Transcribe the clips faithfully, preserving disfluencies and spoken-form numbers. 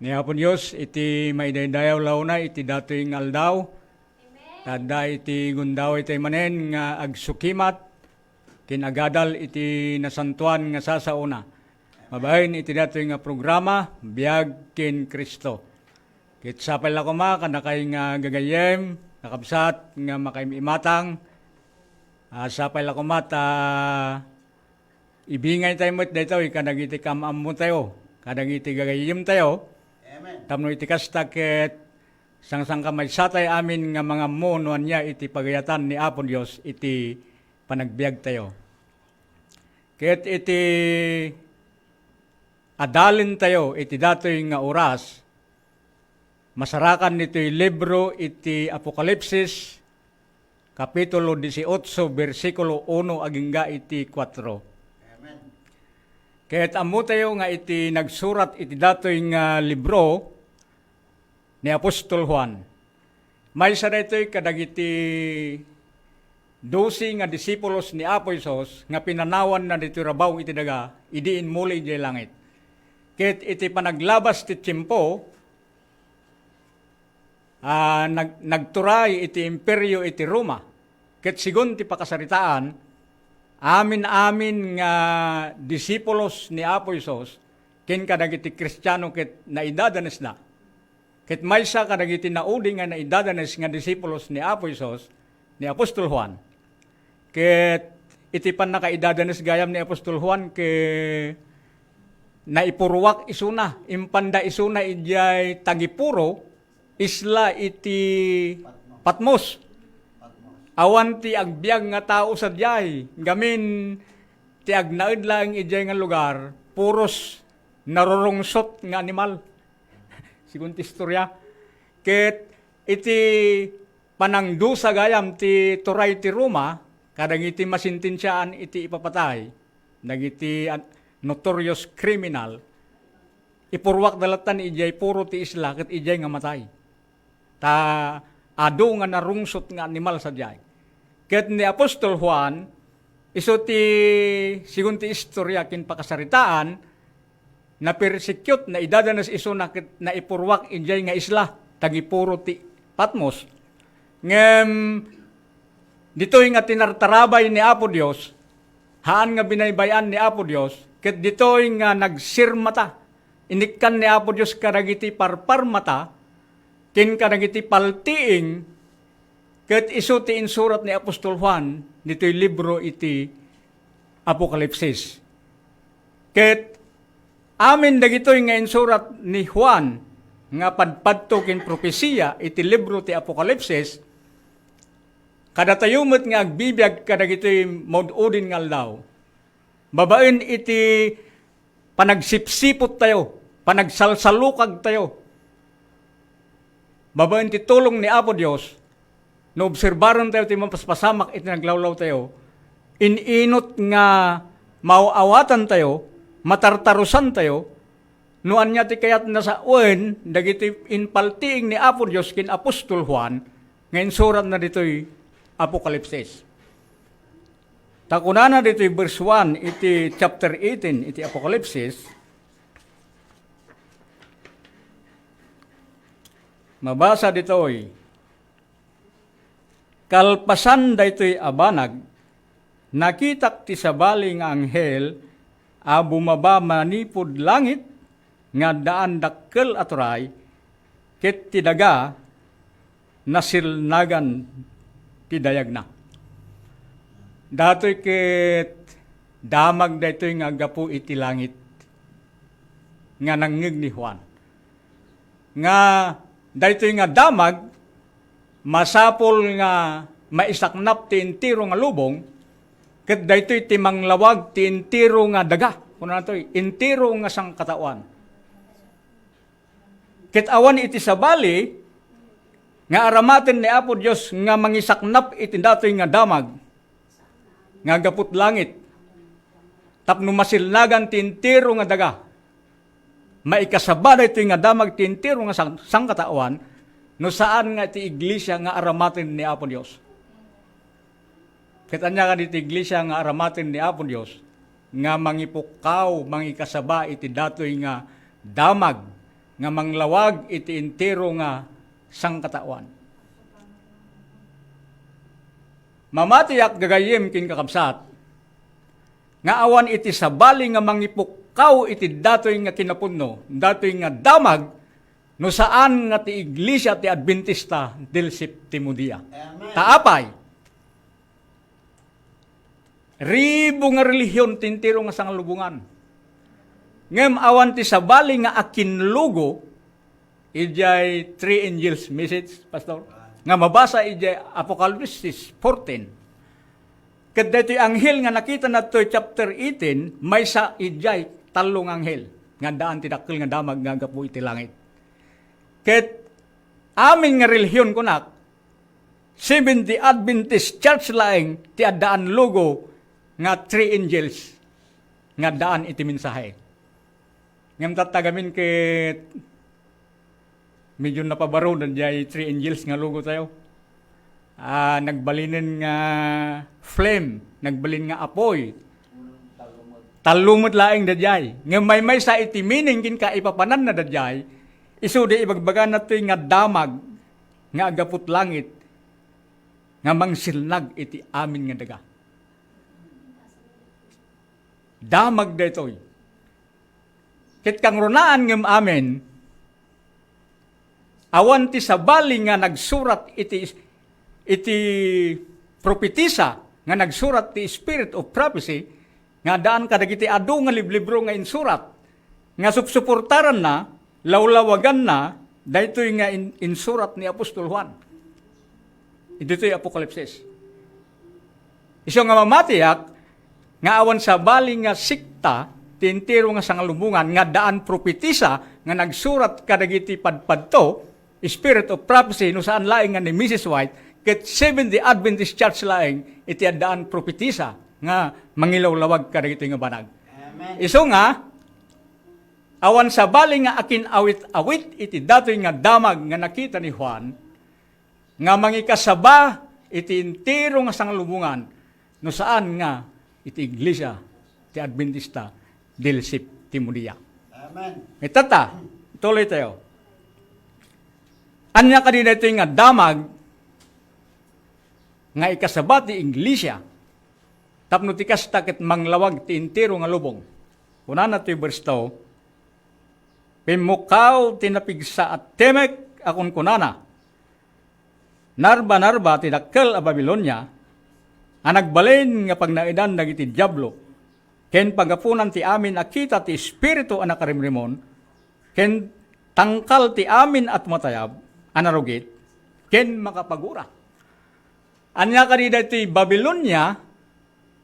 Ni Apo Dios iti maidaydayaw launa iti datoy nga aldaw. Tadda iti gundaway tayo manen nga agsukimat ken agadal iti nasantoan nga sasaona. Babaen iti datoy nga programa, Biag ken Cristo. Ket sapay la koma kadakay nga gagayyem, kakabsat nga makaim-imatang. Ah, sapay la koma ta ibingay tayo met daytoy kadagiti kam-ammo tayo, kadagiti gagayyem tayo. Amen. Tapno iti kasta ket sangsangkamaysa tayo amin nga mangammo no ania iti pagayatan ni Apo Dios iti panagbiag tayo. Ket iti adalen tayo iti datoy nga oras, masarakan ditoy libro iti Apokalipsis, Kapitulo dieciocho, bersikulo uno agingga iti kuatro. Amen. Ket ammo tayo nga iti nagsurat iti datoy nga libro ni Apostol Juan. Maysa daytoy kadagiti doce nga disipulos ni Apo Jesus nga pinanawanna ditoy rabaw iti daga idi immuli idiay langit. Ket iti panaglabas ti tiempo, ah, nag-, nagturay iti imperio iti Roma. Ket sigun ti pakasaritaan, amin-amin nga disipulos ni Apo Jesus ken kadagiti Kristiano ket naidadanesda. Ket maysa kadagiti naudi nga naidadanes nga disipulos ni Apo Jesus, ni Apostol Juan. Ket iti pannakaidadanes gayam ni Apostol Juan, ket naipuruak isuna, impanda isuna idiay tagipuro, isla iti Patmos. Awan ti agbiag nga tao sadiay, gamin ti agnaed laeng idiay nga lugar, puros narurungsot nga animal. Sigun ti istorya. Ket iti panangdusa gayam ti turay ti Roma, kadagiti masentensiaan iti ipapatay, dagiti an-, notorious criminal, ipuruakda latta idiay puro ti isla ket idiay nga matay. Ta adu nga narungsot nga animal sadiay. Ket ni Apostol Juan, isu ti, sigun ti istorya ken pakasaritaan, napersecute, naidadanes isuna ket naipuruak idiay nga isla, tagipuro ti Patmos. Ngem ditoy nga tinartarabay ni Apo Dios, haan nga binaybay-an ni Apo Dios, ket ditoy nga nagsirmata, inikkan ni Apo Dios kadagiti parparmata, ken kadagiti paltiing, ket isu ti insurat ni Apostol Juan ditoy libro iti Apokalipsis. Ket amin dagitoy nga insurat ni Juan nga padpadto ken propesia iti libro ti Apokalipsis, kadatayo met nga agbibiag kadagitoy maud-udin nga aldaw, babaen iti panagsipsipot tayo, panagsalsalukag tayo, babaen ti tulong ni Apo Dios, no obserbaron tayo ti mapaspasamak iti naglawlaw tayo, in-inut nga maaw-awatan tayo, matartarusan tayo, no ania ti kayatna sawen dagiti impaltiing ni Apo Dios ken Apostol Juan nga insuratna ditoy Apokalipsis. Ta kunana ditoy verse one iti chapter eighteen iti Apokalipsis, mabasa ditoy, "Kalpasan daytoy a banag, nakitak ti sabali nga anghel a bumaba manipud langit nga addaan dakkel a turay, ket ti daga nasilnagan ti dayagna." Datoy ket damag daytoy nga aggapu iti langit nga nangngeg ni Juan. Nga daytoy nga damag, masapul nga maisaknap ti entero nga lubong, ket daytoy ti manglawag ti entero nga daga. Kunana toy, entero nga sangkataoan. Ket awan iti sabali nga aramaten ni Apo Dios nga mangisaknap iti datoy nga damag nga aggapu langit tapno masilnagan ti entero nga daga. Maikasaba daytoy nga damag ti entero nga sang-, sangkataoan no saan nga iti iglesia nga aramaten ni Apo Dios. Ket ania kadi ti iglesia nga aramaten ni Apo Dios nga mangipukkaw, mangikasaba iti datoy nga damag nga manglawag iti entero nga sangkataoan. Mamatiak, gagayyem ken kakabsat, nga awan iti sabali nga mangipukkaw iti datoy nga kinapudno, datoy nga damag, no saan nga ti iglesia ti Adventista del Séptimo Dia. Amen. Ta apay? Ribu nga relihion ti entero nga sangalubongan. Ngem awan ti sabali nga akinlugo idiay three angels message, Pastor, nga mabasa idiay Apokalipsis fourteen. Ket daytoy anghel nga nakita nattoy chapter eighteen, maysa idiay tallo nga anghel nga addaan ti dakkel nga damag nga aggapu iti langit. Ket amin nga relihion, kunak, Seventh-day Adventist Church laeng ti addaan logo nga three angels nga addaan iti mensahe. Ngem tattagamin ket medyo napabaro daydiay three angels nga logo tayo. Ah, nagbalinen nga flame, nagbalin nga apoy. Tallo met laeng daydiay. Ngem maymaysa iti meaning ken kaipapananna daydiay, isu di ibagbagana toy nga damag nga aggapu ti langit nga mangsilnag iti amin nga daga. Damag daytoy. Ket kangrunaan ngem amin, awan ti sabali nga nagsurat iti, iti propetisa nga nagsurat ti Spirit of Prophecy nga addaan kadagiti adu nga liblibro nga insurat nga supsuportaranna, lawlawaganna daytoy nga in-, insurat ni Apostol Juan. Ditoy Apokalipsis. Isu nga mamatiak nga awan sabali nga sekta ti entero nga sangalubongan nga addaan propetisa nga nagsurat kadagiti padpadto, Spirit of Prophecy, no saan laeng nga ni Missus White, ket Seventh-day Adventist Church laeng iti addaan propetisa nga mangilawlawag kadagitoy nga banag. Amen. Isu nga, awan sabali nga akin-awit-awit iti datoy nga damag nga nakita ni Juan, nga mangikasaba iti entero nga sangalubongan, no saan nga iti iglesia ti Adventista del Séptimo Dia. Amen. Itatta, tuloy tayo. Ania kadi daytoy nga damag nga ikasaba ti iglesia tapno ti kasta ket manglawag ti entero nga lubong? Kunana toy verse two, "Pimmukkaw ti napigsa a timek a kunkunana, 'Narba-narba ti dakkel a Babilonia a nagbalin nga pagnaedan dagiti diablo, ken pagapunan ti amin a kita ti espiritu a nakarimrimon, ken tangkal ti amin a tumatayab a narugit ken makapagura.'" Ania kadi daytoy Babilonia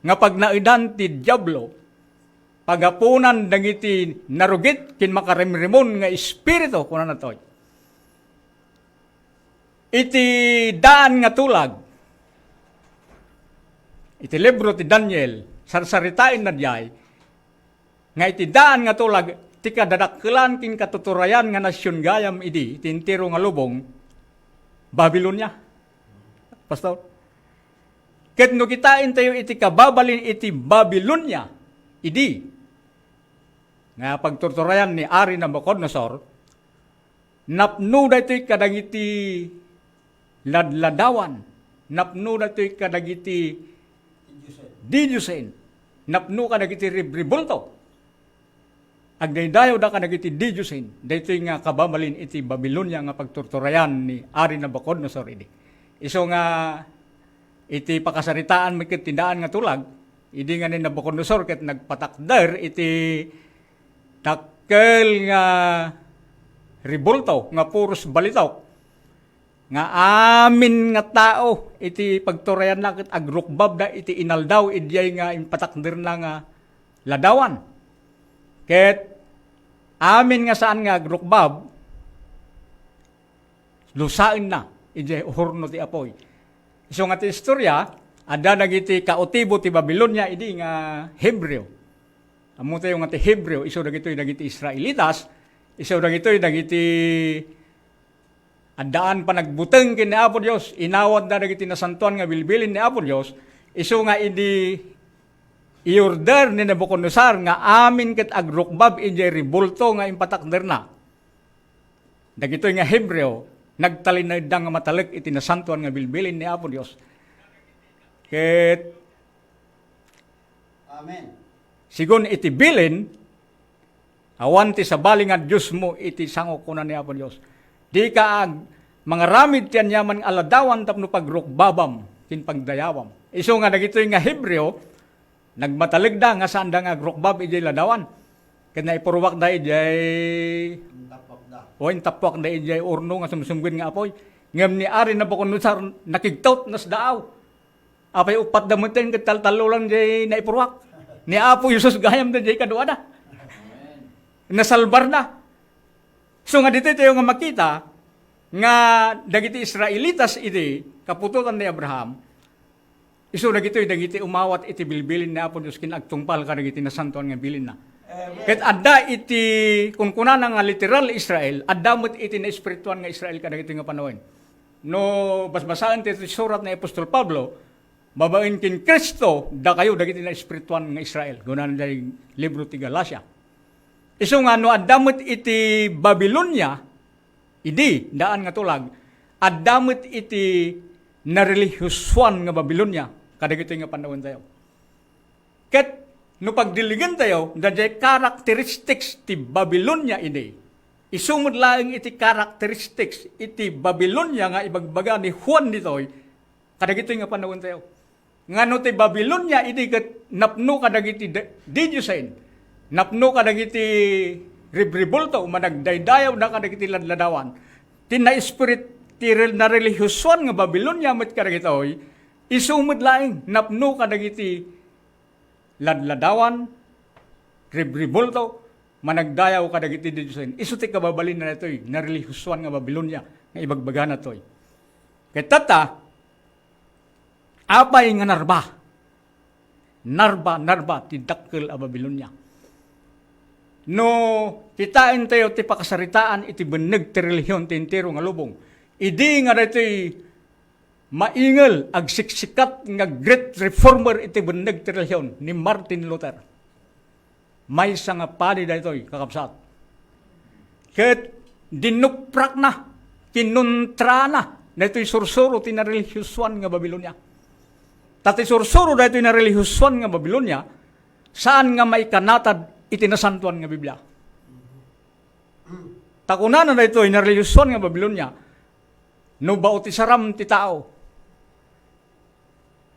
nga pagnaedan ti diablo, pagapunan dagiti narugit ken makarimrimon nga espiritu, kunana toy. Iti daan nga tulag, iti libro ti Daniel, sarsaritaenna diay, nga iti daan nga tulag, ti kadadakkelan ken katuturayan nga nasion gayam idi, iti entero nga lubong, Babilonia. Pastor? Ket no kitaentayo iti kababalin iti Babilonia, idi, nga pagturturayan ni Ari Nabucodonosor, napno daytoy kadagiti ladladawan, napno daytoy kadagiti didiosen, napno kadagiti ribribulto. Agdaydayawda kadagiti didiosen, daytoy nga kababalin iti Babilonia nga pagturturayan ni Ari Nabucodonosor idi. Isu nga iti pakasaritaan met ket ti daan nga tulag, idi nga ni Nabucodonosor ket nagpatakder iti dakkel nga ribulto nga puros balitok, nga amin nga tao iti pagturayanna ket agrukbabda iti inaldaw idiay nga impatakderna nga ladawan. Ket amin nga saan nga agrukbab, lusaenna idiay horno ti apoy. Isu nga ti istorya, adda dagiti kautibo ti Babilonia idi nga Hebreo. Ammotayo nga ti Hebreo, isu dagitoy dagiti Israelitas, isu dagitoy dagiti addaan panagbuteng ken ni Apo Dios, inawatda dagiti nasantoan nga bilbilin ni Apo Dios, isu nga idi i-order ni Nabucodonosor nga amin ket agrukbab idiay ribulto nga impatakderna. Dagitoy nga Hebreo, nagtalinaedda nga matalek iti nasantoan nga bilbilin ni Apo Dios. Ket Amen. Sigun iti bilin, awan ti sabali nga diosmo iti sango, kuna ni Apo Dios. Dika ag-, mangaramid ti aniaman nga aladawan tapno pagrukbabam ken pagdayawam. Isu nga dagitoy nga Hebreo, nagmatalegda nga saanda nga agrukbab idiay ladawan. Ket naipuruakda idiay, Intappuakda. O, intappuakda idiay urno nga sumsumged nga apuy. Ngem ni Ari Nabucodonosor, nakigtot, nasdaaw. Apay, uppat da metten ket taltallo lang jay naipuruak. Ni Apo Jesus gayam da jay kaduada. Nasalbar da. So nga ditoy tayo nga makita nga dagiti Israelitas idi kaputotan ni Abraham, isu dagitoy dagiti umawat iti bilbilin ni Apo Dios ken agtungpal kadagiti nasantoan nga bilinna. Amen. Ket adda iti kunkunana nga literal Israel, adda met iti naespirituan nga Israel kadagitoy nga panawen. No basbasaen ti surat ni Apostol Pablo, babaen ken Cristo, dakayo dagiti naespirituan nga Israel. Kunana diay libro ti Galacia. Isu nga no adda met iti Babilonia, idi, daan nga tulag, adda met iti narelihiusuan nga Babilonia kadagitoy nga panawen tayo. Ket no pagdilligen tayo, daydiay characteristics ti Babilonia idi, isu met laeng iti characteristics iti Babilonia nga ibagbaga ni Juan ditoy, kadagitoy nga panawen tayo. Nga no ti Babilonia idi ket napno kadagiti de-, didiosen, napno kadagiti ribribulto, managdaydayawda kadagiti ladladawan. Ti naispirit-, ti rel-, narelihiusuan nga Babilonia met kadagitoy, isu met laeng napno kadagiti ladladawan, ribribulto, managdayaw kadagiti didiosen. Isu ti kababalinna daytoy, narelihiusuan nga Babilonia nga ibagbagana toy. Ket tatta, apay nga narba? Narba, narba ti dakkel a Babilonia. No kitaentayo ti pakasaritaan iti benneg ti relihion ti entero nga lubong, idi nga daytoy maingel, agsiksikat nga great reformer iti benneg ti relihion ni Martin Luther. Maysa nga padi daytoy, kakabsat. Ket dinnuprakna, kinuntrana daytoy sursuro ti narelihiusuan nga Babilonia. Ta ti sursuro daytoy narelihiusuan nga Babilonia, saan nga maikanatad iti nasantoan nga Biblia. Ta kunana daytoy narelihiusuan nga Babilonia, no bautisaram ti tao,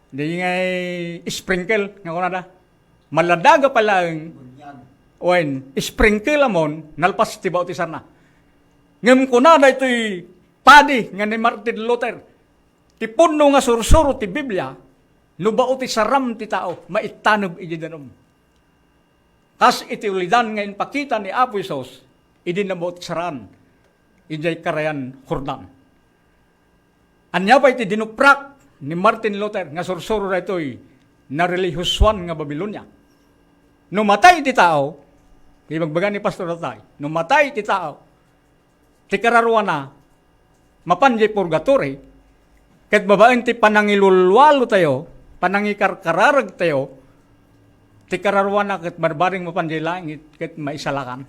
di ngay sprinkle, nga kunada, maladaga pa laeng, Bunyan. Wen, sprinkle amon, nalpas ti bautisarna. Ngem kuna daytoy padi nga ni Martin Luther, ti pudno nga sursuro ti Biblia, no bautisaram ti tao, maittaneb idiay danum. Kas iti ulidan nga impakita ni Apo Jesus idi nabautisaran idiay Karayan Jordan. Ania pay ti dinuprak ni Martin Luther nga sursuro daytoy narelihiusuan nga Babilonia? No matay ti tao, ibagbaga ni Pastor Tatay, no matay ti tao, ti kararuana, mapan jay purgatory, ket babaen ti panangilulwalo tayo, panangikarkararag tayo, ti kararuana ket barbareng mapan jay langit ket maisalakan.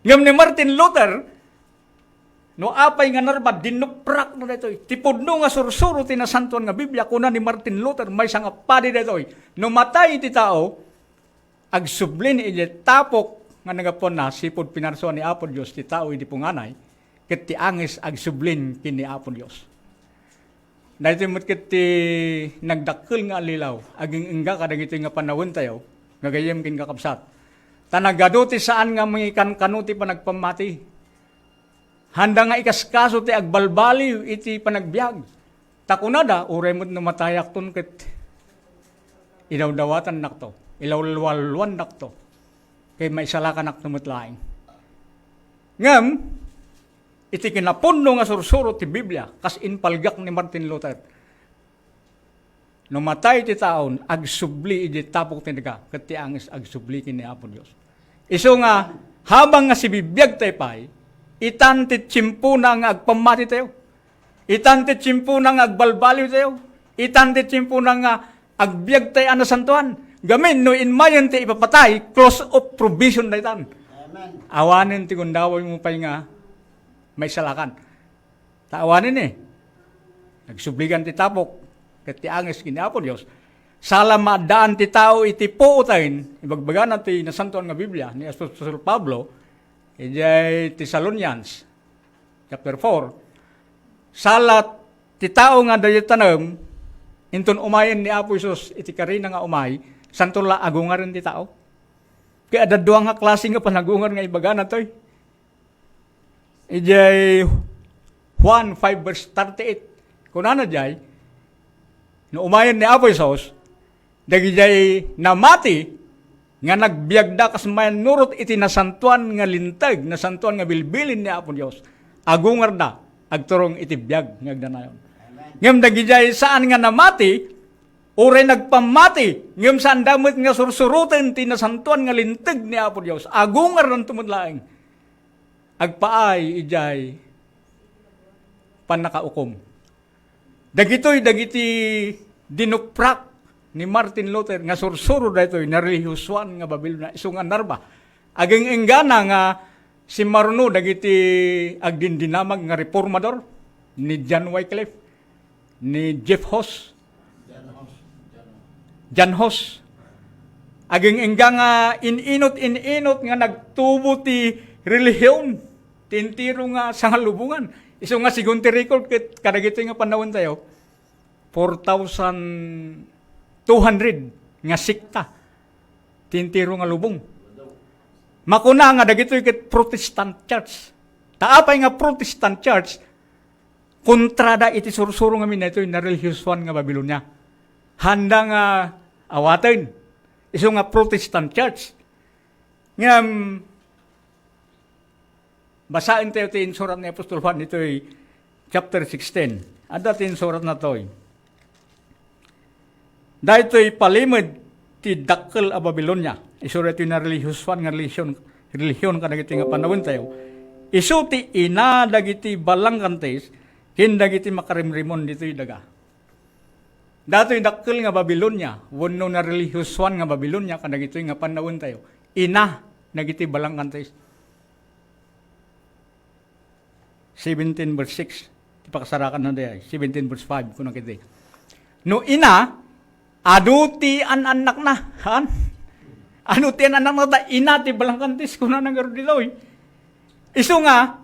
Ngem ni Martin Luther, no apay nga narba, dinnuprakna daytoy. Ti pudno nga sursuro ti Nasantoan nga Biblia, kuna ni Martin Luther, maysa nga padi daytoy. No matay ti tao, agsublin idiay tapok nga naggapuanna, sipud pinarsuan ni Apo Dios ti tao idi punganay, ket ti angis agsublin ken ni Apo Dios. Daytoy met ket ti nagdakkel nga allilaw, aging-engga kadagitoy nga panawen tayo, gagayyem ken kakabsat. Ta nagadu ti saan nga mangikankano ti panagpammati. Haanda nga ikaskaso ti agbalbaliw iti panagbiag. Ta kunada, uray met no matayakton ket idawdawatannakto, ilawlawannakto, ket maisalakanakto met laeng. Ngem, iti kinapudno nga sursuro ti Biblia, kas impalgak ni Martin Luther, no matay ti tao, agsubli idiay tapok ti daga, ket ti angis agsubli ken ni Apo Dios. Isu nga, habang nga sibibiag tayo pay, itan ti tiempona nga agpammati tayo. Itan ti tiempona nga agbalbaliw tayo. Itan ti tiempona nga agbiag tayo a nasantoan. Gamin no immayen ti ipapatay, close of provision daytan. Amen. Awanen ti gundawaymo pay nga maisalakan. Ta awanen ni, nagsubligan ti tapok ket ti anges ken ni Apo Dios. Sala maaddaan ti tao iti puoten, ibagbagana ti Nasantoan nga Biblia ni Apostol Pablo, idiay Thessalonians, chapter four, sala ti tao nga adda tanem, inton umayen ni Apo Jesus iti karina nga umay, santo la agungaren ti tao. Kaya adda dua nga klase nga panagungar nga ibagana toy. Idiay Juan five verse thirty-eight, kunana diay, no umayen ni Apo Jesus, dagidiay namati nga nagbiagda kas mannurot iti nasantoan nga linteg, nasantoan nga bilbilin ni Apo Dios, agungarda agturong iti biag nga agdanayon. Ngem dagidiay saan nga namati, uray nagpammati, ngem saanda met nga sursuroten ti nasantoan nga linteg ni Apo Dios, agungardanto met laeng agpaay idiay pannakaukom. Dagitoy dagiti dinuprak ni Martin Luther nga sursuro daytoy nga relihiyosoan nga Babilonia isu nga narba. Ageng-enggana nga simmaruno dagiti agdindinamag nga reformador ni John Wycliffe, ni Jeff Hus, John Hus. Ageng-engga nga in-inut-in-inut nga nagtubo ti relihiyon ti entero nga sangalubongan. Isu nga, segun ti record ket kadagitoy nga pannawentayo, four thousand two hundred nga sekta ti entero nga lubong. Makuna nga dagitoy ket Protestant church. Ta apay nga Protestant church, kontrada iti sursuro ngamin daytoy nga relihiyosoan nga Babilonia. Haanda nga awaten. Isu nga Protestant church. Ngem, basaentayo ti insurat ni Apostol Juan ditoy chapter sixteen. Adda ti insuratna toy. Daytoy palimed ti dakkel a Babilonia. Isu daytoy nga relihiyosoan nga relihiyon, relihiyon kadagiti nga pannawentayo. Isu ti ina dagiti balangkantis ken dagiti makarimrimon ditoy daga. Daytoy dakkel nga Babilonia, wenno nga relihiyosoan nga Babilonia kadagitoy nga pannawentayo. Ina dagiti balangkantis. Seventeen verse six. Ti pakasarakan na diay. Seventeen verse five, kuna kiti. No ina, adu ti an-annakna. Han? Adu ti an-annakna ta ina ti balangkantis, kuna na ngarud ditoy. Isu nga,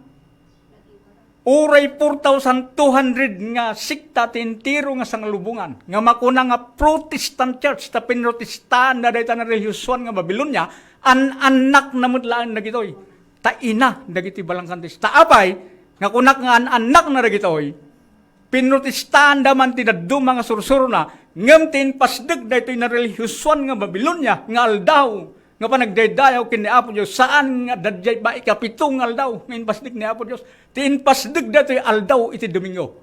uray four thousand two hundred nga sekta ti entero nga sangalubongan, nga makuna nga Protestant church, ta pinrotestaanda dayta nga relihiyosoan nga Babilonia, an-annakna met laeng dagitoy. Ta ina dagiti balangkantis. Ta apay nga kunak nga an-annakna dagitoy? Pinrotestaanda man ti dadduma nga sursurona, ngem ti impasdek daytoy nga relihiyosoan nga Babilonia nga aldaw nga panagdaydayaw ken ni Apo Dios, saan nga daydiay ba ikapito nga aldaw nga impasdek ni Apo Dios. Ti impasdek daytoy aldaw iti Domingo.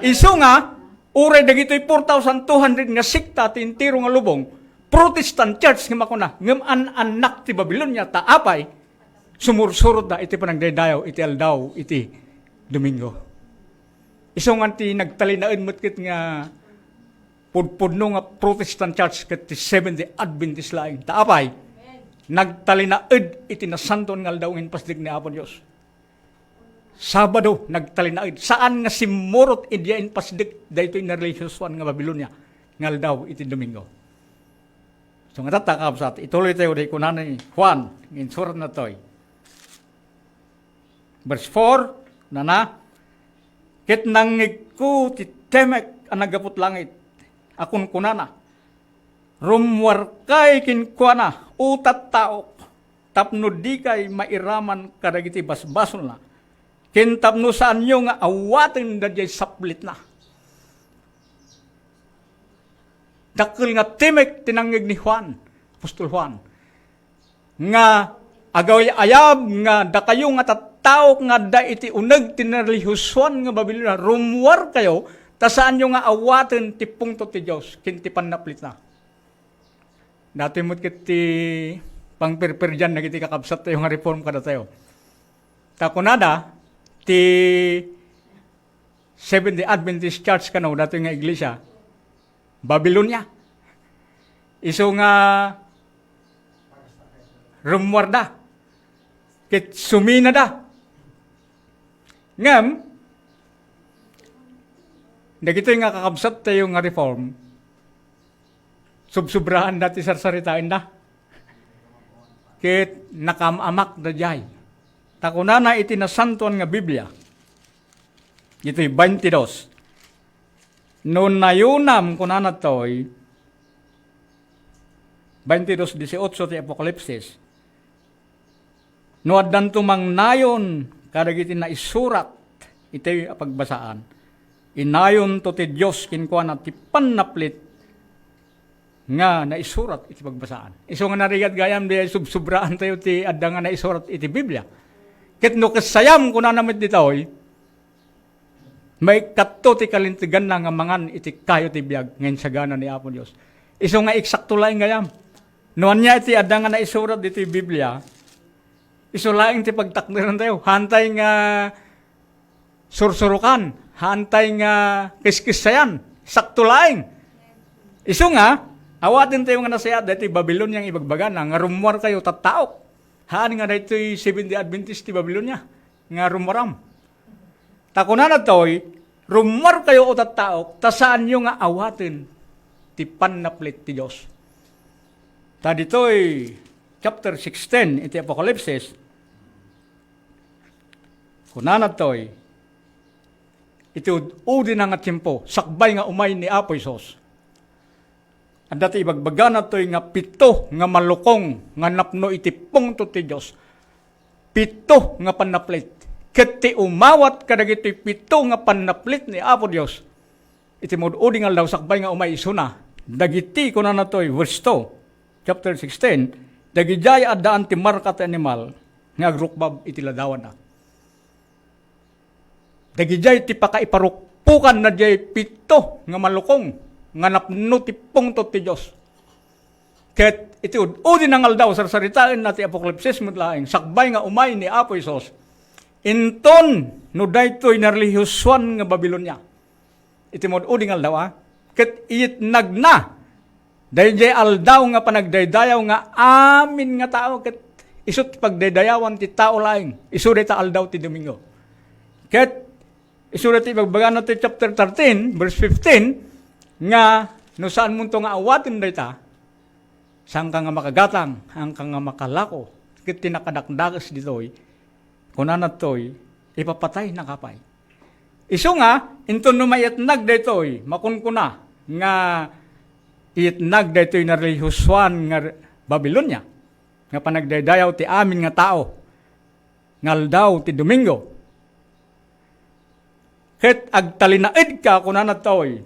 Isu nga, uray dagitoy four thousand two hundred nga sekta ti entero nga lubong, Protestant church nga makuna, ngem an-annak ti Babilonia, ta apay, sumursurotda iti panagdaydayaw iti aldaw iti Domingo. Isu nga ti nagtalinaed met ket nga pudpudno nga Protestant church ket ti Seventh-day Adventist laeng. Ta apay, nagtalinaed iti nasantoan nga aldaw nga impasdek ni Apo Dios. Sabado, nagtalinaed. Saan nga simmurot idi impasdek daytoy nga relihiyosoan nga Babilonia nga aldaw iti Domingo. So, nga tatta, kabsat, ituloy tayo di kunana ni Juan, nga insurat na toy. Verse four, nana, ket nangngegko ti timek a naggaput langit, a kunkunana, "Rummuarkay kenkuana, O tattaok, tapno dikay mairaman kadagiti basbasolna, ken tapno saanyo nga awaten daydiay saplitna." Dakkel nga timek ti nangngeg ni Juan, Apostol Juan, nga agayayab nga dakayo nga tattaok nga adda iti uneg ti nalihuswan nga Babilonia, rummuarkayo, ta saanyo nga awaten ti pungtot ti Dios ken ti pannaplitna. Datoy met ket ti pangperperdian dagiti kakabsattayo nga reform kadatayo. Ta kunada, ti Seventh-day Adventist Church kano, datoy nga iglesia, Babilonia. Isu nga rummuarda ket suminada. Ngem, dagitoy nga kakabsattayo nga reform, subsubraanda ti sarsaritaenda. Ket nakaam-amak daydiay. Ta kunana iti Nasantoan nga Biblia, iti twenty-two, "No nayonam," kunana toy, twenty-two dieciocho ti Apokalipsis, "No addanto mangnayon kadagiti naisurat iti pagbasaan, inayonto ti Dios kenkuana ti pannaplit nga naisurat iti pagbasaan." Isu nga narigat gayam, di ay subsubraantayo ti adda nga naisurat iti Biblia. Ket no kessayam, kunana met ditoy, maikkatto ti kalinteganna nga mangan iti kayo ti biag nga insagana ni Apo Dios. Isu nga eksakto laeng gayam. No ania iti adda nga naisurat ditoy Biblia, isu laeng ti pagtakderantayo. Haantay nga sursurokan, haantay nga kiskissayan. Sakto laeng. Isu nga, awatentayo nga nasayaat daytoy Babilonia nga ibagbagana nga rummuarkayo tattaok. Haan nga daytoy Seventh-day Adventist ti Babilonia nga rummuaram. Ta kunana toy, "Rummuarkayo, o tattaok, ta saanyo nga awaten ti pannaplit ti Dios." Ta ditoy chapter sixteen iti Apokalipsis, kunana toy, iti ud-udina nga tiempo, sakbay nga umay ni Apo Jesus, adda ti ibagbagana toy nga pito nga malukong nga napno iti pungtot ti Dios. Pito nga pannaplit. Ket ti umawat kadagitoy pito nga pannaplit ni Apo Dios iti mud-udi nga aldaw sakbay nga umay isuna, dagiti, kunana toy, verse two, chapter sixteen, "Dagidiay addaan ti marka ti animal nga agrukbab iti ladawanna." Dagidiay ti pakaiparukpokan na diay pito nga malukong nga napno ti pungtot ti Dios. Ket iti ud-udi nga aldaw, sarsaritaenna ti Apokalipsis met laeng, sakbay nga umay ni Apo Jesus, inton no daytoy narelihiusoan nga Babilonia. Iti mud-udi nga aldaw, a? Ket iyetnagna daydiay aldaw nga panagdaydayaw nga amin nga tao, ket isu ti pagdaydayawan ti tao laeng. Isu dayta aldaw ti Domingo. Ket isu dayta ibagbagana ti chapter thirteen, verse fifteen, nga no saanmonto nga awaten dayta, saanka nga makagatang, saanka nga makalako. Ket ti nakadakdakes ditoy, kunana toy, ipapataynaka pay. Isu nga, inton no maiyatnag daytoy, makunkuna nga iyatnag daytoy narelihiusoan nga Babilonia, nga panagdaydayaw ti amin nga tao, nga aldaw ti Domingo. Ket agtalinaedka, kunana toy,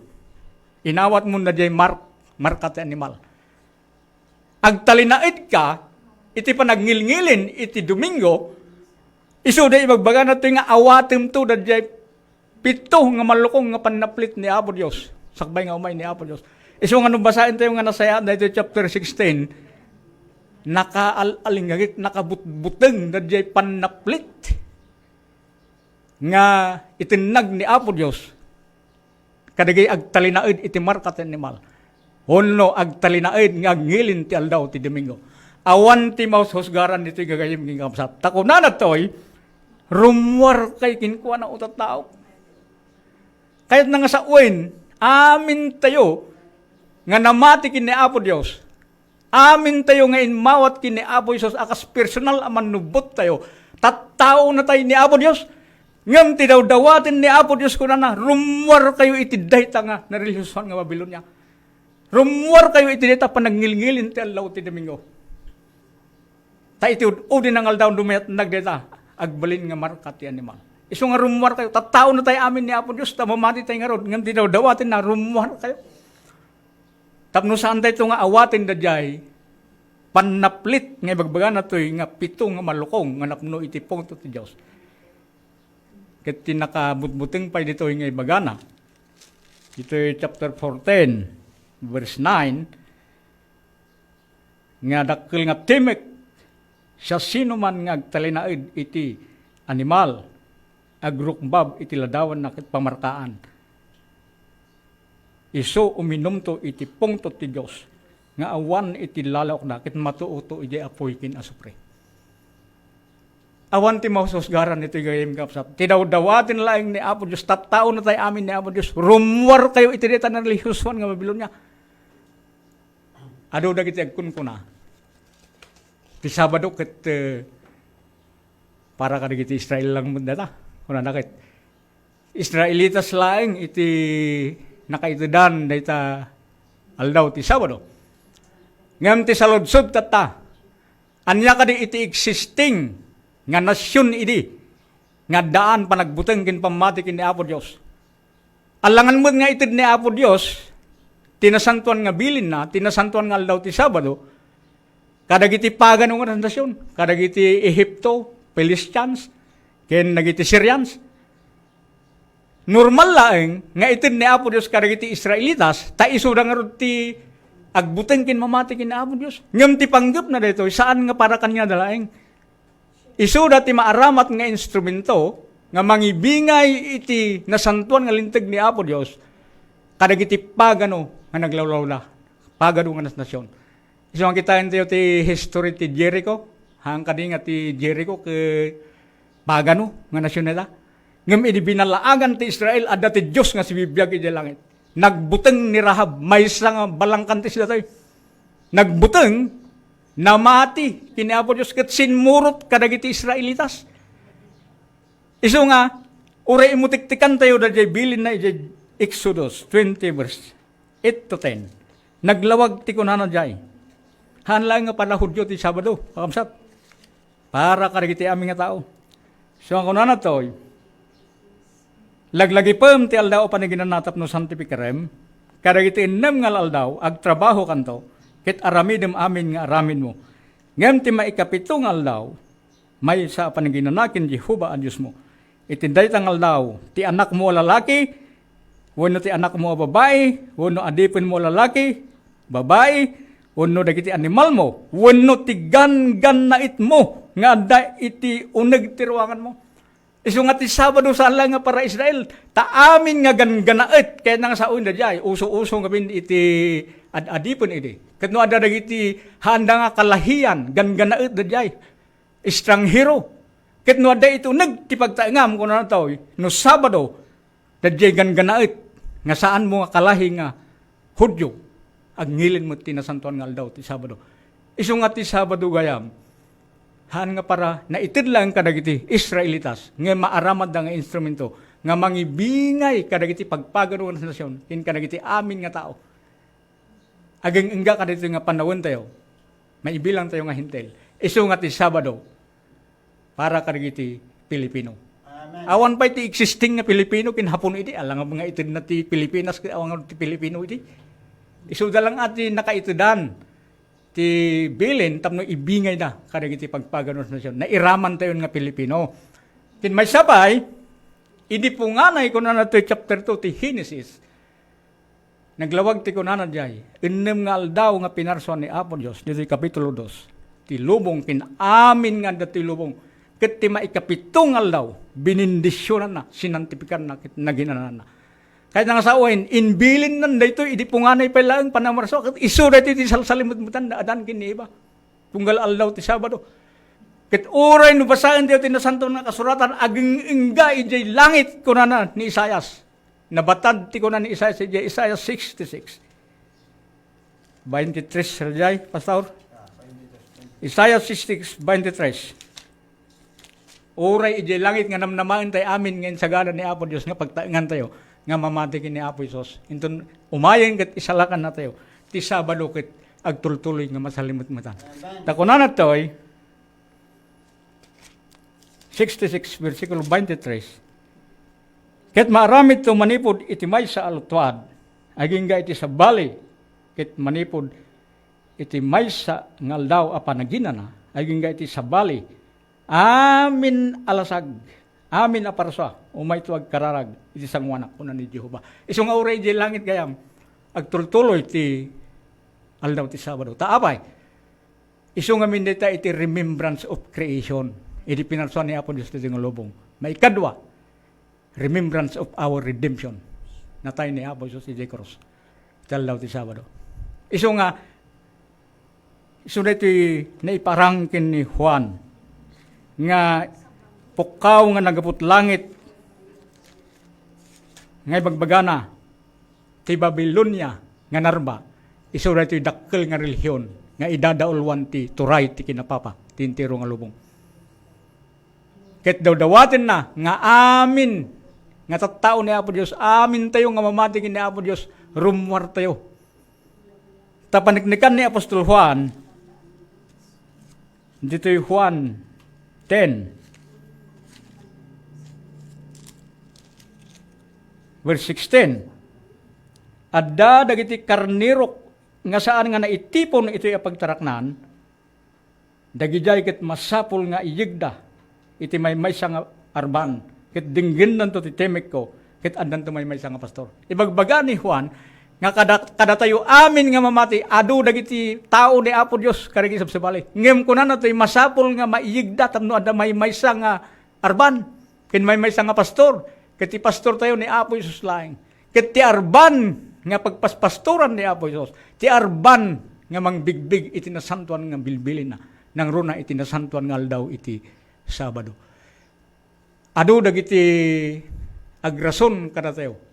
inawatmo na diay mark-, marka ti animal. Agtalinaedka iti panagngilngilin iti Domingo, isu dayta ibagbagana toy nga awatemto daydiay pito nga malukong nga pannaplit ni Apo Dios, sakbay nga umay ni Apo Dios. Isu nga no basaentayo nga nasayaat daytoy chapter sixteen, nakaal-, alingagik, nakabutbuteng daydiay pannaplit nga itennag ni Apo Dios kadagiti agtalinaed iti marka ti animal, wenno agtalinaed nga agngilin ti aldaw ti Domingo. Awan ti mahusgaran ditoy gagayyem ken kakabsat. Ta kunana toy, "Rummuarkayo kenkuana, o tattao." Kayatna nga sawen, amintayo nga namati ken ni Apo Dios. Amintayo nga immawat ken ni Apo Jesus a kas personal a mannubbottayo. Tattaonatay ni Apo Dios. Ngem ti dawdawaten ni Apo Dios kunana, "Rummuarkayo iti dayta nga narelihiusoan nga Babilonia. Rummuarkayo iti dayta panagngilngilin ti aldaw ti Domingo." Ta iti ud-udi nga aldaw no mayatnag dayta, agbalin nga marka ti animal. Isu nga rummuarkayo, tattaonatay amin ni Apo Dios, ta mamatitay ngarud, ngem ti dawdawatenna, rummuarkayo. Tapno saan dayto nga awaten daydiay pannaplit nga ibagbagana toy nga pito nga malukong nga napno iti pungtot ti Dios. Ket ti nakabutbuteng pay ditoy nga ibagana, ditoy chapter fourteen, verse nine, nga dakkel nga timek, siasinoman nga agtalinaed iti animal, agrukbab iti ladawanna ket pamarkaan, isu uminumto iti pungtot ti Dios nga awan iti lalawakna ket matuoto idiay apuy ken asupre. Awan ti mahusgaran iti gayam, kapsat. Ti dawdawaten laeng ni Apo Dios, tattaona tay amin ni Apo Dios. Rummuarkayo iti dayta nalihuswan nga Babilonia. Adu dagiti agkunkuna, ti Sabado ket, eh, para kadagiti Israel lang met data. Kunana ket, Israelitas laeng iti nakaitedan dayta aldaw ti Sabado. Ngem ti saludsod tatta, ania kadi iti existing nga nasion idi nga addaan panagbuteng ken pammati ken ni Apo Dios? Alangan met nga ited ni Apo Dios ti nasantoan nga bilinna, ti nasantoan nga aldaw ti Sabado, kadagiti pagano nga nasion, kadagiti Ehipto, Philistines, ken dagiti Syrians. Normal laeng nga ited ni Apo Dios kadagiti Israelitas, ta isuda ngarud ti agbuteng ken mamati ken ni Apo Dios. Ngem ti panggepna daytoy, saan nga para kaniada laeng. Isuda ti maaramat nga instrumento nga mangibingay iti nasantoan nga linteg ni Apo Dios kadagiti pagano nga naglawlawla, pagano nga nasnasion. Isu nga kitaentayo ti history ti Jericho. Haan kadi nga ti Jericho ket pagano nga nasion ita. Ngem idi binalaagan ti Israel, adda ti Dios nga sibibiag idiay langit. Nagbuteng ni Rahab, maysa nga balangkantis datoy. Nagbuteng, namati ken ni Apo Dios ket simmurot kadagiti Israelitas. Isu nga, uray immutiktikantayo daydiay bilinna idiay Exodus twenty verse eight to ten. Naglawag ti kunana diay. Haan laeng nga para Judio ti Sabado, kakabsat. Para kadagiti amin nga tao. So, ang kunana toy, laglagipem ti aldaw a panaginana tapno santipikarem, kadagiti ennem nga aldaw, agtrabahokanto, ket aramidem amin nga aramidmo. Ngem ti maikapito nga aldaw, maysa a panaginana ken Jehovah a Diosmo. Iti dayta nga aldaw, ti anakmo a lalaki, wenno ti anakmo a babai, wenno adipenmo a lalaki, babai, wenno dagiti animalmo, wenno ti ganggannaetmo nga adda iti uneg ti ruanganmo. Isu nga ti Sabado, saan laeng nga para Israel, ta amin nga ganggannaet, kayatna nga sao daydiay, uso-uso ngamin iti ad-adipen idi. Ket no adda dagiti haanda nga kalahian, ganggannaet daydiay. Estranghero. Ket no adda iti uneg ti pagtaengam, kunana toy, no Sabado, daydiay ganggannaet nga saanmo nga kalahi nga Judio, agngilin met ti nasantoan nga aldaw ti Sabado. Isu nga ti Sabado gayam, haan nga para naited laeng kadagiti Israelitas nga maaramatda nga instrumento nga mangibingay kadagiti pagpagano nga nasion ken kadagiti amin nga tao. Ageng-engga kadaytoy nga panawentayo, maibilangtayo nga Hentil. Isu nga ti Sabado para kadagiti Pilipino. Amen. Awan pay ti existing nga Pilipino ken Hapon idi, alangan nga itedna ti Pilipinas, ket awan nga ti Pilipino idi. Isuda lang a ti nakaitedan ti bilin tapno ibingayda kadagiti pagpagano a nasion. Nairamantayon nga Pilipino. Ken maysa pay, idi punganay, kunana ti chapter two ti Genesis, naglawag ti kunana diay, ennem nga aldaw nga pinarsua ni Apo Dios, ditoy kapitulo dos, ti lubong ken amin nga adda ti lubong, ket ti maikapito nga aldaw, binindisionanna, sinantifikanna, ket naginananna. Kayatna nga sawen, imbilinnan daytoy idi punganay pay laeng panamarsua, ket isu daytoy ti salsalimetmetan, adan ken ni Eva. Tunggal aldaw ti Sabado. Ket uray no basaentayo ti Nasantoan nga Kasuratan, ageng-engga idiay langit, kunana ni Isaias. Nabatad ti kuna ni Isaias idiay Isaiah sixty-six. Twenty-three, sadiay, Pastor? Isaiah sixty-six, twenty-three. Uray idiay langit nga namnamaentayo amin nga insagana ni Apo Dios nga pagtaengantayo nga mamati ken ni Apo Jesus. Inton umayen ket isalakannatayo ti Sabado ket agtultuloy nga masalimetmetan. Amen. Ta kunana toy, sixty-six, versikulo twenty-three, ket maaramidto manipud iti maysa a lutuad, agingga iti sabali, ket manipud iti maysa nga aldaw a panaginana, agingga iti sabali, amin a lasag, amin a parsua, umayto agkararag iti sanguanak, kuna ni Jehovah. Isu nga uray idiay langit gayam, agtultuloy ti aldaw ti Sabado. Ta apay? Isu ngamin dayta iti remembrance of creation. Idi pinarsua ni Apo Dios daytoy nga lubong. Maikadua, remembrance of our redemption. Natay ni Apo Jesus idiay krus. Iti aldaw ti Sabado. Isu nga, isu daytoy naiparang ken ni Juan nga pukkaw nga naggaput langit nga ibagbagana, ti Babilonia nga narba, isu daytoy dakkel nga relihion nga idadaulwan ti turay ti kinapapa ti entero nga lubong. Ket dawdawatenna nga amin nga tattao ni Apo Dios, amintayo nga mamati ken ni Apo Dios, rummuartayo. Ta paneknekan ni Apostol Juan, ditoy Juan ten, verse sixteen, "Adda dagiti karnerok nga saan nga naitipon itoy a pagtaraknan, dagidiay ket masapul nga iyegda iti maymaysa nga arban, ket denggennanto ti temekko, ket addanto maymaysa nga pastor." Ibagbaga ni Juan nga kada-, kadatayo amin nga mamati, adu dagiti tao ni Apo Dios kadagiti sabsabali. Ngem kunana toy, masapul nga maiyegda tapno adda maymaysa nga arban ken maymaysa nga pastor, ket ti pastortayo ni Apo Jesus laeng. Ket ti arban nga pagpaspastoran ni Apo Jesus, ti arban nga mangbigbig iti nasantoan nga bilbilinna, nangruna iti nasantoan nga aldaw iti Sabado. Adu dagiti agrason kadatayo.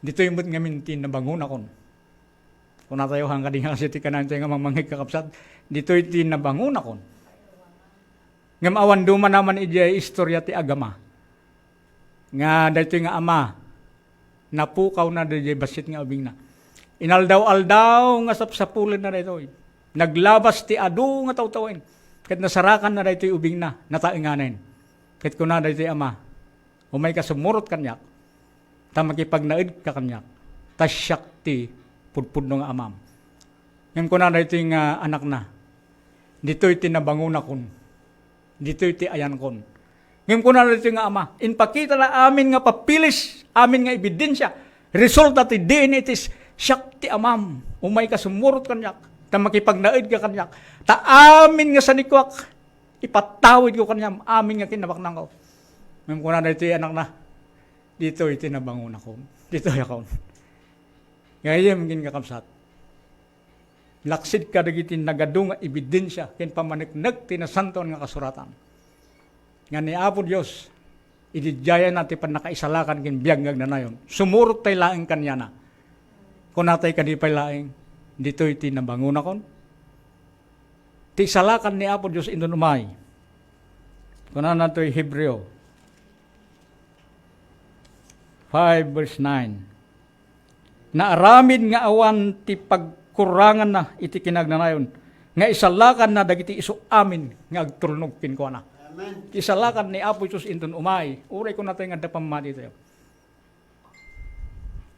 Ditoy met ngamin ti nabangonakon. Kunatayo, han kadi nga kasi ti kanantayo nga mangmangngeg, kakabsat, ditoy ti nabangonakon. Ngem awan dumanaman idiay istorya ti agama nga daytoy nga ama, napukawna daydiay bassit nga ubingna. Inaldaw-aldaw nga sapsapulenna daytoy. Naglabas ti adu nga tawtawen, ket nasarakanna daytoy ubingna, nataenganen. Ket kuna daytoy ama, "Umayka sumurot kaniak, ta makipagnaedka kaniak, ta siak ti pudpudno nga amam." Ngem kuna daytoy nga anakna, "Ditoy ti nabangonakon, ditoy ti ayankon." Ngem kuna daytoy nga ama, impakitana amin nga papeles, amin nga ebidensia, resulta ti D N A test, "Siak ti amam, umayka sumurot kaniak, ta makipagnaedka kaniak, ta amin nga sanikuak, ipatawidko kaniam amin nga kinabaknangko." Ngem kuna daytoy anakna, "Ditoy ti nabangonakon. Ditoyakon." Gayyem ken kakabsat, laksid kadagiti nagadu nga ebidensia ken pammaneknek ti Nasantoan nga Kasuratan nga ni Apo Dios, idiayna ti pannakaisalakan ken biag nga agnanayon. Sumurot tay laeng kaniana. Kunatay kadi pay laeng, "Ditoy ti nabangonakon." Ti isalakan ni Apo Dios inton umay. Kunana toy Hebreo five verse nine, "Naaramid nga awan ti pagkuranganna iti kinaagnanayon, nga isalakanna dagiti isu amin nga agtulnog kenkuana." Amen. Ti isalakan ni Apo Jesus inton umay, uray kunatayo nga adda pammati tayo.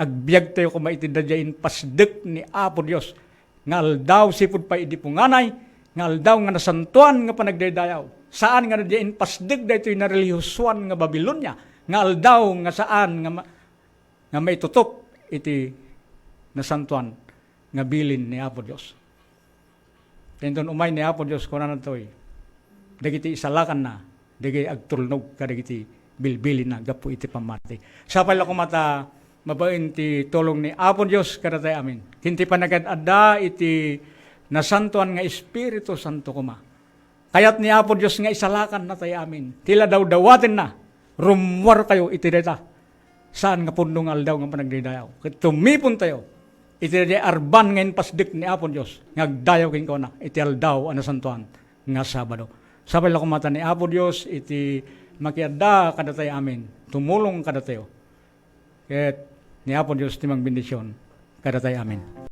Agbiagtayo koma iti daydiay impasdek ni Apo Dios nga aldaw sipud pay idi punganay, nga aldaw nga nasantoan nga panagdaydayaw. Saan nga daydiay impasdek daytoy narelihiyosoan nga Babilonia nga aldaw nga saan nga ma-, nga maitutop iti nasantoan nga bilin ni Apo Dios. Inton umay ni Apo Dios, kunana toy, dagiti isalakanna, dagiti agtulnog kadagiti bilbilinna gapu iti pammati. Sapay la koma ta mabain ti tulong ni Apo Dios kadatayo amin. Ken ti panagad-adda iti Nasantoan nga Espiritu Santo koma. Kayat ni Apo Dios nga isalakannatayo amin. Ti la dawdawatenna, rummuarkayo iti dayta. Saan nga pudno nga aldaw nga panagdaydayaw. Ket tumipontayo iti daydiay arban nga impasdek ni Apo Dios nga agdayaw kenkuana iti aldaw a nasantoan nga Sabado. Sapay la koma ta ni Apo Dios iti makiadda kadatayo amin. Tumulong kadatayo. Ket ni Apo Dios ti mangbendision kadatayo amin.